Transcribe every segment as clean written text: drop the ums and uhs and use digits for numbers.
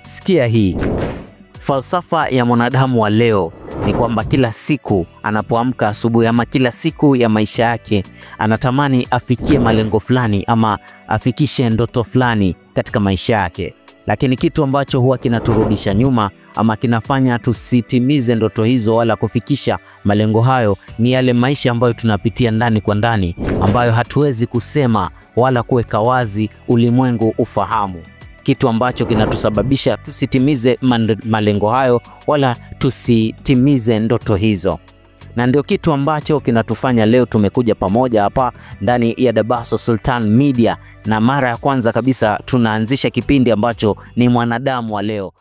Sikia hii. Falsafa ya mwanadamu wa leo ni kwamba kila siku anapoamka asubuhi ama kila siku ya maisha yake anatamani afikie malengo fulani ama afikishe ndoto fulani katika maisha yake. Lakini kitu ambacho huwa kinaturudisha nyuma ama kinafanya tusitimize ndoto hizo wala kufikisha malengo hayo ni yale maisha ambayo tunapitia ndani kwa ndani, ambayo hatuwezi kusema wala kuweka wazi ulimwengu ufahamu. Kitu ambacho kinatusababisha tusitimize malengo hayo wala tusitimize ndoto hizo. Na ndio kitu ambacho kinatufanya leo tumekuja pamoja hapa ndani ya Dabaso Sultan Media, na mara ya kwanza kabisa tunaanzisha kipindi ambacho ni mwanadamu wa leo.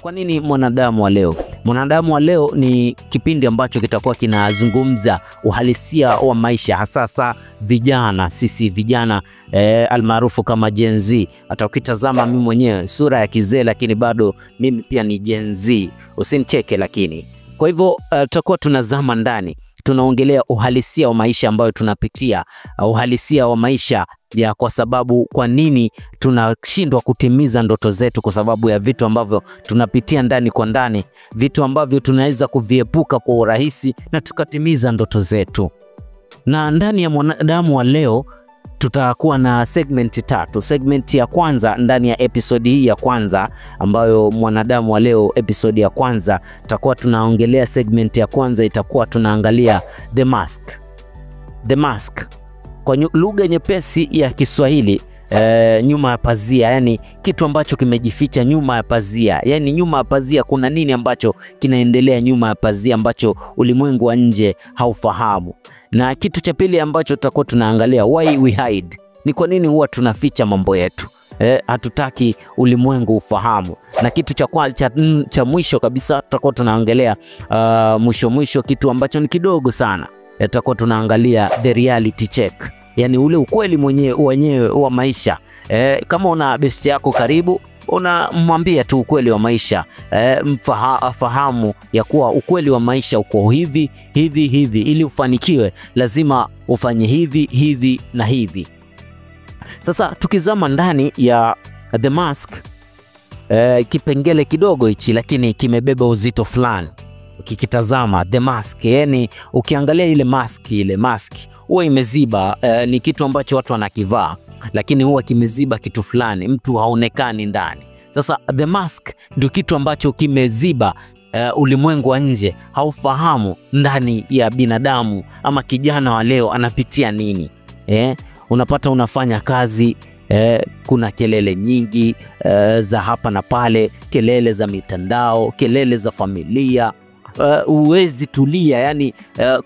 Kwa nini mwanadamu wa leo? Mwanadamu wa leo ni kipindi ambacho kitakuwa kinazungumza uhalisia wa maisha, hasa vijana, sisi vijana almaarufu kama Gen Z. Hata ukitazama mimi mwenyewe sura ya kizee, lakini bado mimi pia ni Gen Z. Usinicheke lakini. Kwa hivyo tutakuwa tunazama ndani, tunaongelea uhalisia wa maisha ambayo tunapitia, uhalisia wa maisha ya kwa sababu kwa nini tunashindwa kutimiza ndoto zetu, kwa sababu ya vitu ambavyo tunapitia ndani kwa ndani, vitu ambavyo tunaweza kuviepuka kwa urahisi na tukatimiza ndoto zetu. Na ndani ya mwanadamu wa leo tutakuwa na segment tatu. Segment ya kwanza ndani ya episode hii ya kwanza, ambayo mwanadamu wa leo episode ya kwanza tutakuwa tunaongelea, segment ya kwanza itakuwa tunaangalia the mask. The mask kwa lugha nyepesi ya Kiswahili, nyuma ya pazia, yani kitu ambacho kimejificha nyuma ya pazia. Yani nyuma ya pazia kuna nini ambacho kinaendelea nyuma ya pazia ambacho ulimwengu wa nje haufahamu. Na kitu cha pili ambacho tutakuwa tunaangalia, why we hide, ni kwa nini huwa tunaficha mambo yetu, hatutaki ulimwengu ufahamu. Na kitu cha mwisho kabisa tutakuwa tunaangalia mwisho kitu ambacho ni kidogo sana, tutakuwa tunaangalia the reality check, yani ule ukweli mwenyewe wa maisha. Kama una best yako karibu, unamwambia tu ukweli wa maisha, afahamu ya kuwa ukweli wa maisha uko hivi hivi hivi. Ili ufanikiwe lazima ufanye hivi hivi na hivi. Sasa tukizama ndani ya the mask, kipengele kidogo hichi lakini kimebeba uzito fulani. Ukikitazama the mask, yani ukiangalia ile mask huwa imeziba, ni kitu ambacho watu wanakivaa lakini huwa kimeziba kitu fulani, mtu haonekani ndani. Sasa the mask ndio kitu ambacho kimeziba ulimwengu wa nje haufahamu ndani ya binadamu ama kijana wa leo anapitia nini. Unapata unafanya kazi, kuna kelele nyingi za hapa na pale, kelele za mitandao, kelele za familia. Uwezi tulia, yani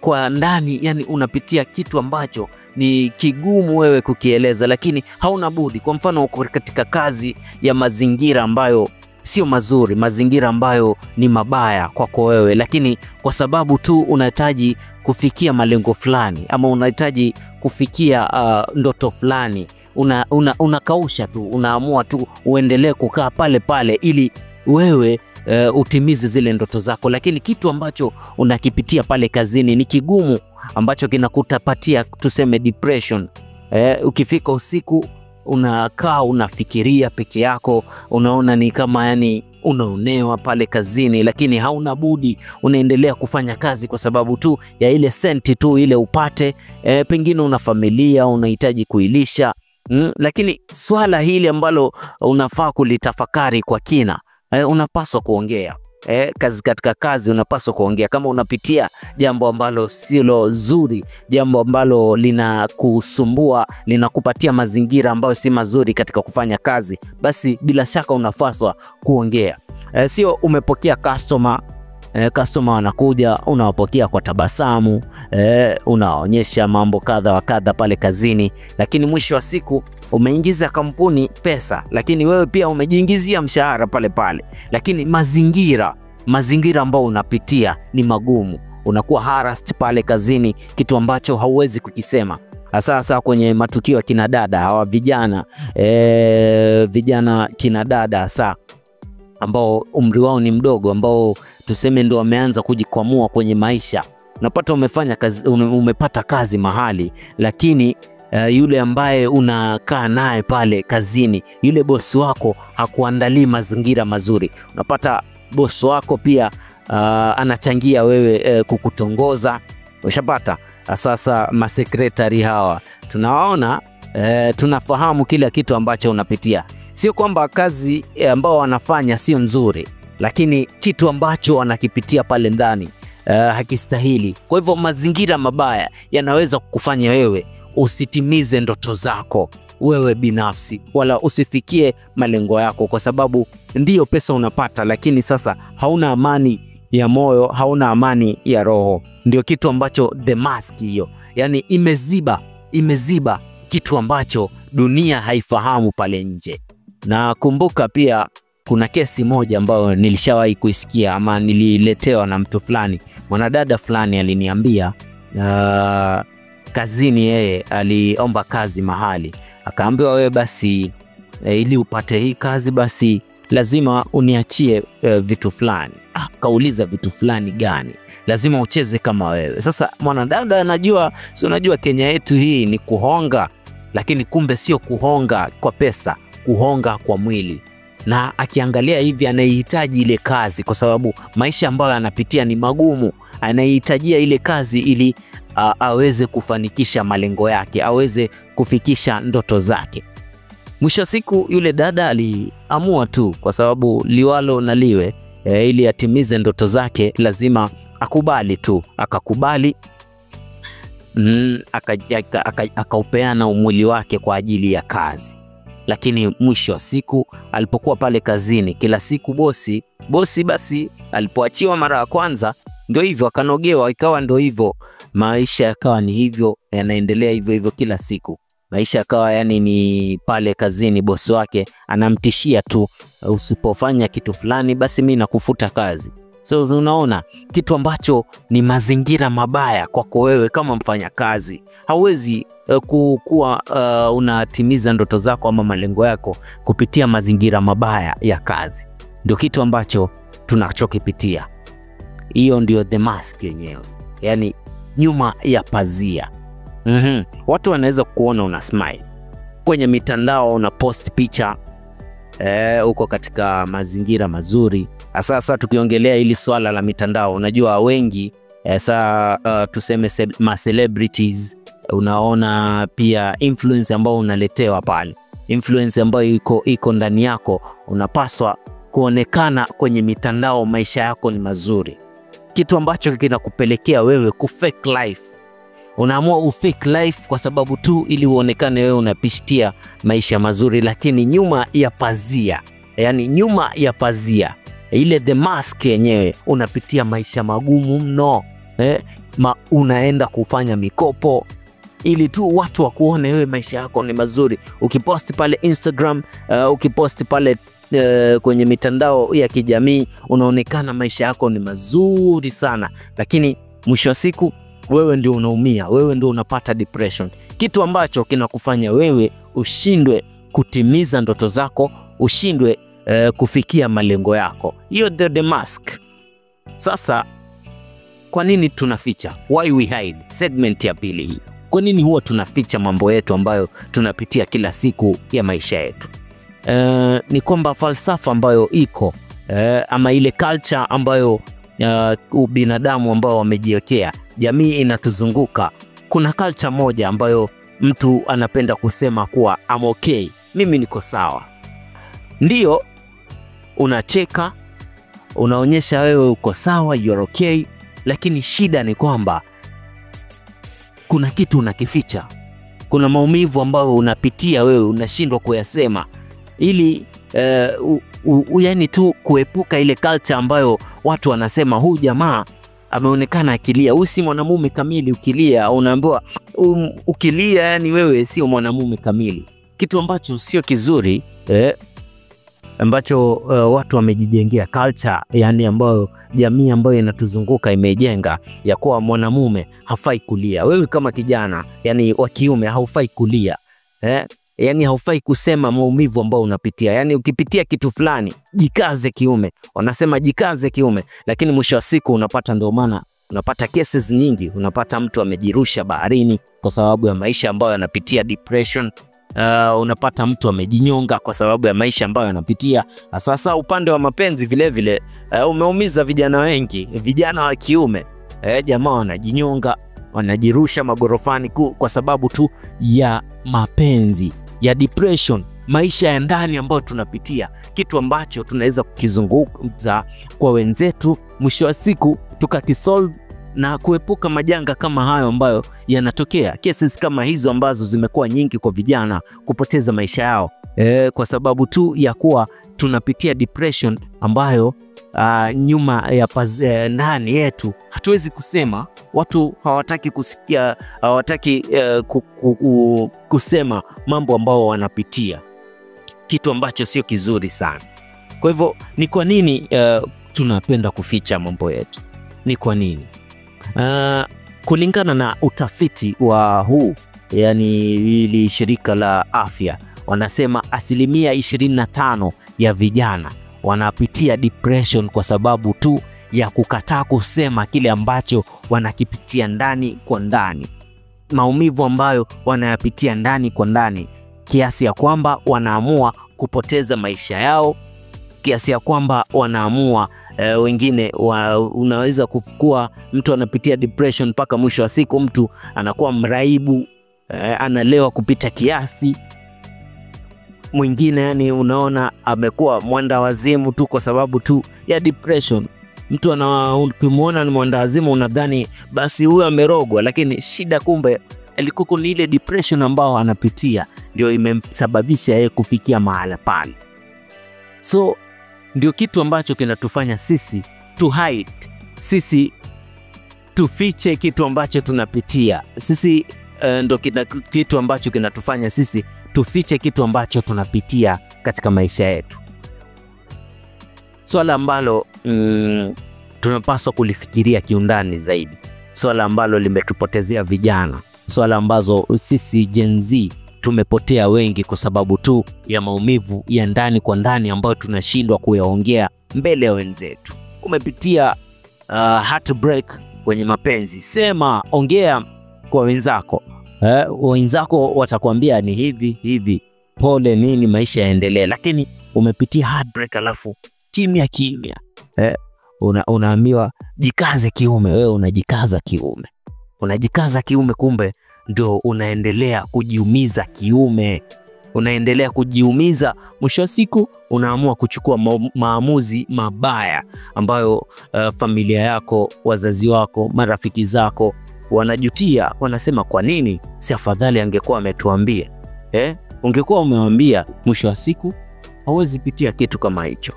kwa ndani, yani unapitia kitu ambacho ni kigumu wewe kukieleza, lakini hauna budi. Kwa mfano uko katika kazi ya mazingira ambayo sio mazuri, mazingira ambayo ni mabaya kwako wewe, lakini kwa sababu tu unahitaji kufikia malengo fulani ama unahitaji kufikia ndoto fulani, unakausha tu, unaamua tu uendelee kukaa pale pale ili wewe utimize zile ndoto zako. Lakini kitu ambacho unakipitia pale kazini ni kigumu, ambacho kinakutapatia tuseme depression. Ukifika usiku unakaa unafikiria peke yako, unaona ni kama yani unaonewa pale kazini, lakini hauna budi, unaendelea kufanya kazi kwa sababu tu ya ile senti tu ile upate. Pengine una familia unahitaji kuilisha, lakini swala hili ambalo unafaa kulitafakari kwa kina, unapaswa kuongea. Kazi katika kazi unapaswa kuongea. Kama unapitia jambo ambalo silo zuri, jambo ambalo linakusumbua, linakupatia mazingira ambayo si mazuri katika kufanya kazi, basi bila shaka unapaswa kuongea. Sio umepokea customer, customer wanakuja, unawapokea kwa tabasamu, unaonyesha mambo kadha wa kadha pale kazini, lakini mwisho wa siku umeingiza kampuni pesa, lakini wewe pia umejiingizia mshahara pale pale. Lakini mazingira ambayo unapitia ni magumu, unakuwa harassed pale kazini, kitu ambacho hauwezi kukisema. Hasa kwenye matukio ya kina dada hawa vijana, vijana kina dada hasa ambao umri wao ni mdogo, ambao tuseme ndio wameanza kujikwamua kwenye maisha. Unapata umefanya kazi, umepata kazi mahali, lakini yule ambaye unakaa naye pale kazini, yule bosi wako hakuandalii mazingira mazuri. Unapata bosi wako pia anachangia wewe kukutongoza. Ushapata sasa masekretari hawa tunawaona, tunafahamu kila kitu ambacho unapitia. Sio kwamba kazi ambao wanafanya sio nzuri, lakini kitu ambacho wanakipitia pale ndani hakistahili. Kwa hivyo mazingira mabaya yanaweza kukufanya wewe usitimize ndoto zako wewe binafsi, wala usifikie malengo yako, kwa sababu ndiyo pesa unapata, lakini sasa hauna amani ya moyo, hauna amani ya roho. Ndio kitu ambacho the mask hiyo, yani imeziba kitu ambacho dunia haifahamu pale nje. Na kumbuka pia kuna kesi moja ambayo nilishawahi kuisikia ama nililetewa na mtu fulani, mwanadada fulani aliniambia kazini yeye aliomba kazi mahali, akaambiwa wewe basi ili upate hii kazi basi lazima uniachie vitu fulani. Kauliza vitu fulani gani? Lazima ucheze kama wewe. Sasa mwanadada anajua, si unajua Kenya yetu hii ni kuhonga, lakini kumbe sio kuhonga kwa pesa, kuhonga kwa mwili. Na akiangalia hivi anahitaji ile kazi kwa sababu maisha ambayo anapitia ni magumu, anahitajia ile kazi ili aweze kufanikisha malengo yake, aweze kufikisha ndoto zake. Mwisho siku yule dada aliamua tu, kwa sababu liwalo na liwe, ili atimize ndoto zake lazima akubali tu. Akakubali, akaupeana umwili wake kwa ajili ya kazi. Lakini mwisho wa siku alipokuwa pale kazini kila siku bosi basi alipoachiwa mara ya kwanza ndio hivyo akanogewa, ikawa ndio hivyo, maisha yakawa ni hivyo, yanaendelea hivyo hivyo kila siku. Maisha yakawa yani ni pale kazini bosi wake anamtishia tu, usipofanya kitu fulani basi mimi nakufuta kazi. So unaona kitu ambacho ni mazingira mabaya kwako wewe kama mfanyakazi. Hauwezi kuwa unatimiza ndoto zako ama malengo yako kupitia mazingira mabaya ya kazi. Ndio kitu ambacho tunachokipitia. Hiyo ndio the mask yenyewe, yani nyuma ya pazia. Watu wanaweza kuona una smile kwenye mitandao, una post picha uko katika mazingira mazuri. Sasa tukiongelea hili swala la mitandao, unajua wengi tuseme ma celebrities, unaona pia influence ambao unaletewa pale, influence ambayo iko ndani yako, unapaswa kuonekana kwenye mitandao maisha yako ni mazuri, kitu ambacho kinakupelekea wewe ku fake life. Unaamua ufake life kwa sababu tu ili uonekane wewe unapitia maisha mazuri, lakini nyuma ya pazia, yani nyuma ya pazia ile the mask yenyewe unapitia maisha magumu mno. Unaenda kufanya mikopo ili tu watu wakuone wewe maisha yako ni mazuri. Ukipost pale Instagram, ukipost pale kwenye mitandao ya kijamii, unaonekana maisha yako ni mazuri sana, lakini mwisho wa siku wewe ndio unaumia, wewe ndio unapata depression, kitu ambacho kinakufanya wewe ushindwe kutimiza ndoto zako, ushindwe kufikia malengo yako. Hiyo ndio the mask. Sasa kwa nini tunaficha? Why we hide? Segment ya pili hii. Kwa nini huwa tunaficha mambo yetu ambayo tunapitia kila siku ya maisha yetu? Ni kwamba falsafa ambayo iko ama ile culture ambayo binadamu ambao wamejiwekea, jamii inatuzunguka, kuna culture moja ambayo mtu anapenda kusema kuwa I'm okay, mimi niko sawa. Ndiyo unacheka, unaonyesha wewe uko sawa, you're okay, lakini shida ni kwamba kuna kitu unakificha. Kuna maumivu ambayo unapitia wewe unashindwa kuyasema ili yani tu kuepuka ile culture ambayo watu wanasema huyu jamaa ameonekana akilia, huyu si mwanamume kamili. Ukilia unaambiwa ukilia yani wewe sio mwanamume kamili, kitu ambacho sio kizuri. ambacho watu wamejijengea culture, yani ambayo jamii ambayo inatuzunguka imejenga ya kuwa mwanamume hafai kulia. Wewe kama kijana, yani wa kiume, haufai kulia. Yani haufai kusema maumivu ambayo unapitia. Yani ukipitia kitu fulani, jikaze kiume. Wanasema jikaze kiume, lakini mwisho wa siku unapata, ndio maana unapata cases nyingi, unapata mtu amejirusha baharini kwa sababu ya maisha ambayo anapitia depression. Unapata mtu amejinyonga kwa sababu ya maisha ambayo anapitia. Sasa upande wa mapenzi vile vile umeumiza vijana wengi, vijana wa kiume. Jamaa wanajinyonga, wanajirusha magorofani kwa sababu tu ya mapenzi, ya depression, maisha ya ndani ambayo tunapitia, kitu ambacho tunaweza kukizungumza kwa wenzetu, mwisho wa siku tukakisolve na kuepuka majanga kama hayo ambayo yanatokea. Cases kama hizo ambazo zimekuwa nyingi kwa vijana kupoteza maisha yao kwa sababu tu ya kuwa tunapitia depression ambayo nyuma ya ndani yetu hatuwezi kusema. Watu hawataki kusikia, hawataki kusema mambo ambao wanapitia, kitu ambacho sio kizuri sana. Kwa hivyo ni kwa nini tunapenda kuficha mambo yetu? Ni kwa nini? Kulingana na utafiti wa huu, yani hili shirika la afya, wanasema 25% ya vijana wanapitia depression kwa sababu tu ya kukataa kusema kile ambacho wanakipitia ndani kwa ndani, maumivu ambayo wanayapitia ndani kwa ndani, kiasi ya kwamba wanaamua kupoteza maisha yao, kiasi ya kwamba wanaamua wengine unaweza kukua mtu anapitia depression mpaka mwisho wa siku mtu anakuwa mraibu, analewa kupita kiasi. Mwingine yani unaona amekuwa mwenda wazimu tu kwa sababu tu ya depression. Mtu ukimuona ni mwenda wazimu unadhani basi huyu amerogwa, lakini shida kumbe ilikuwa ni ile depression ambao anapitia ndio imemsababisha yeye kufikia mahala pale. So ndio kitu ambacho kinatufanya sisi to hide, sisi tufiche kitu ambacho tunapitia. Sisi ndio kitu ambacho kinatufanya sisi tufiche kitu ambacho tunapitia katika maisha yetu. Swala ambalo tunapaswa kulifikiria kiundani zaidi, swala ambalo limetupotezea vijana, swala ambazo sisi Gen Z tumepotea wengi kwa sababu tu ya maumivu ya ndani kwa ndani ambayo tunashindwa kuyaongea mbele ya wenzetu. Umepitia heartbreak kwenye mapenzi, sema, ongea kwa wenzako. Wenzako watakwambia ni hivi hivi, pole nini, maisha yaendelee. Lakini umepitia heartbreak alafu kimya kimya, unaambiwa jikaze kiume. Wewe unajikaza kiume, unajikaza kiume, kumbe ndio unaendelea kujiumiza kiume, unaendelea kujiumiza. Mwisho wa siku unaamua kuchukua maamuzi mabaya ambayo familia yako, wazazi wako, marafiki zako wanajutia, wanasema kwa nini si afadhali angekuwa ametuambia. Ungekuwa umewambia, mwisho wa siku hauwezi pitia kitu kama hicho.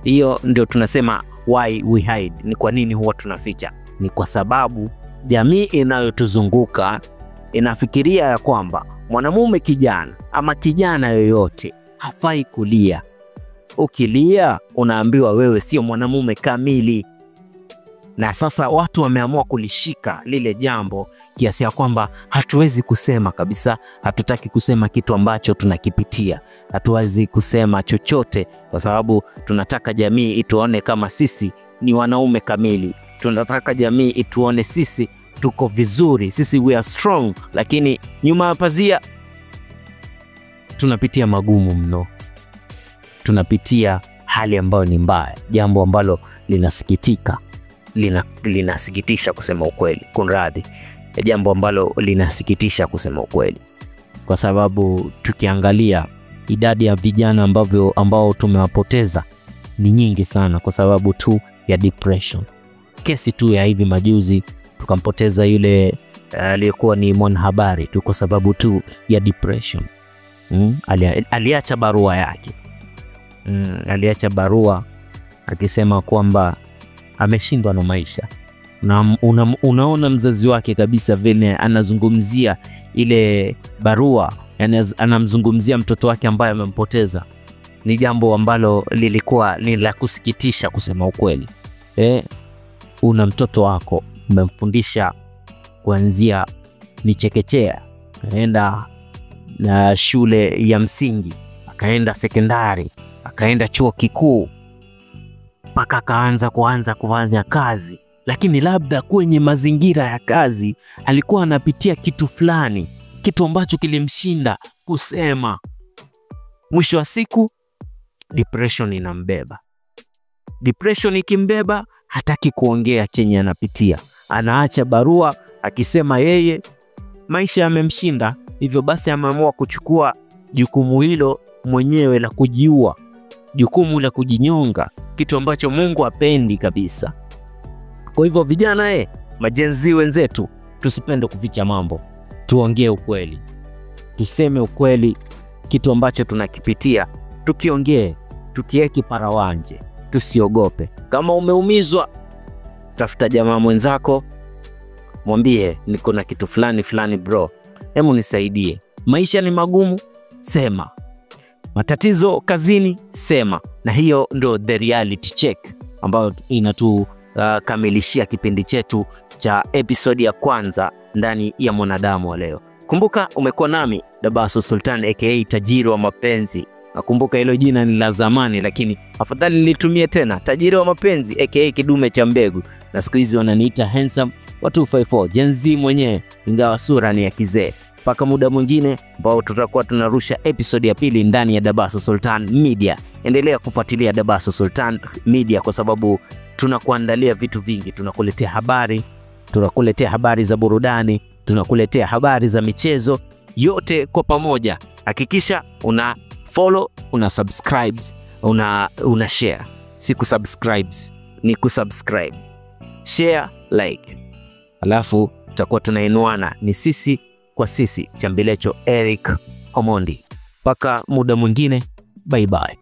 Hiyo ndio tunasema why we hide. Ni kwa nini huwa tunaficha? Ni kwa sababu jamii inayotuzunguka inafikiria ya kwamba mwanamume kijana ama kijana yoyote hafai kulia. Ukilia unaambiwa wewe sio mwanamume kamili. Na sasa watu wameamua kulishika lile jambo kiasi ya kwamba hatuwezi kusema kabisa, hatutaki kusema kitu ambacho tunakipitia, hatuwezi kusema chochote kwa sababu tunataka jamii ituone kama sisi ni wanaume kamili, tunataka jamii ituone sisi tuko vizuri, sisi we are strong, lakini nyuma ya pazia tunapitia magumu mno, tunapitia hali ambayo ni mbaya, jambo ambalo linasikitika, linasikitisha kusema ukweli, kunradhi, jambo ambalo linasikitisha kusema ukweli, kwa sababu tukiangalia idadi ya vijana ambao tumewapoteza ni nyingi sana kwa sababu tu ya depression. Kesi tu ya hivi majuzi tukampoteza yule aliyekuwa ni mwanahabari tu kwa sababu tu ya depression. Aliacha barua yake. Aliacha barua akisema kwamba ameshindwa na maisha. Na unaona mzazi wake kabisa vile anazungumzia ile barua, yani anamzungumzia mtoto wake ambaye amempoteza. Ni jambo ambalo lilikuwa ni la kusikitisha kusema ukweli. Una mtoto wako umemfundisha kuanzia ni chekechea, akaenda na shule ya msingi, akaenda sekondari, akaenda chuo kikuu, mpaka akaanza kuanza kazi. Lakini labda kwenye mazingira ya kazi alikuwa anapitia kitu fulani, kitu ambacho kilimshinda kusema. Mwisho wa siku depression inambeba. Depression ikimbeba, hataki kuongea chenye anapitia. Anaacha barua akisema yeye maisha yamemshinda, hivyo basi ameamua kuchukua jukumu hilo mwenyewe la kujiua, jukumu la kujinyonga, kitu ambacho Mungu hapendi kabisa. Kwa hivyo vijana, majenzi wenzetu, tusipende kuficha mambo, tuongee ukweli, tuseme ukweli, kitu ambacho tunakipitia tukiongee, tukieke parawanje, tusiogope. Kama umeumizwa, tafuta jamaa mwenzako, mwambie niko na kitu fulani fulani bro, hebu nisaidie. Maisha ni magumu, sema. Matatizo kazini, sema. Na hiyo ndo the reality check ambayo inatukamilishia kipindi chetu cha episode ya kwanza ndani ya Mwanadamu wa Leo. Kumbuka umekuwa nami Dabaso Sultan aka Tajiri wa Mapenzi. Nakumbuka hilo jina ni la zamani, lakini afadhali nilitumie tena, Tajiri wa Mapenzi aka Kidume cha Mbegu. Na siku hizi wananiita Handsome wa 254, Gen Z mwenyewe, ingawa sura ni ya kizee. Mpaka muda mwingine ambao tutakuwa tunarusha episode ya pili ndani ya Dabaso Sultan Media. Endelea kufuatilia Dabaso Sultan Media kwa sababu tunakuandalia vitu vingi. Tunakuletea habari, tunakuletea habari za burudani, tunakuletea habari za michezo, yote kwa pamoja. Hakikisha una follow, una subscribe, una share. Si kusubscribe, ni kusubscribe. Share, like. Alafu tutakuwa tunainuana, ni sisi kwa sisi. Chambilecho Eric Omondi. Mpaka muda mwingine, bye bye.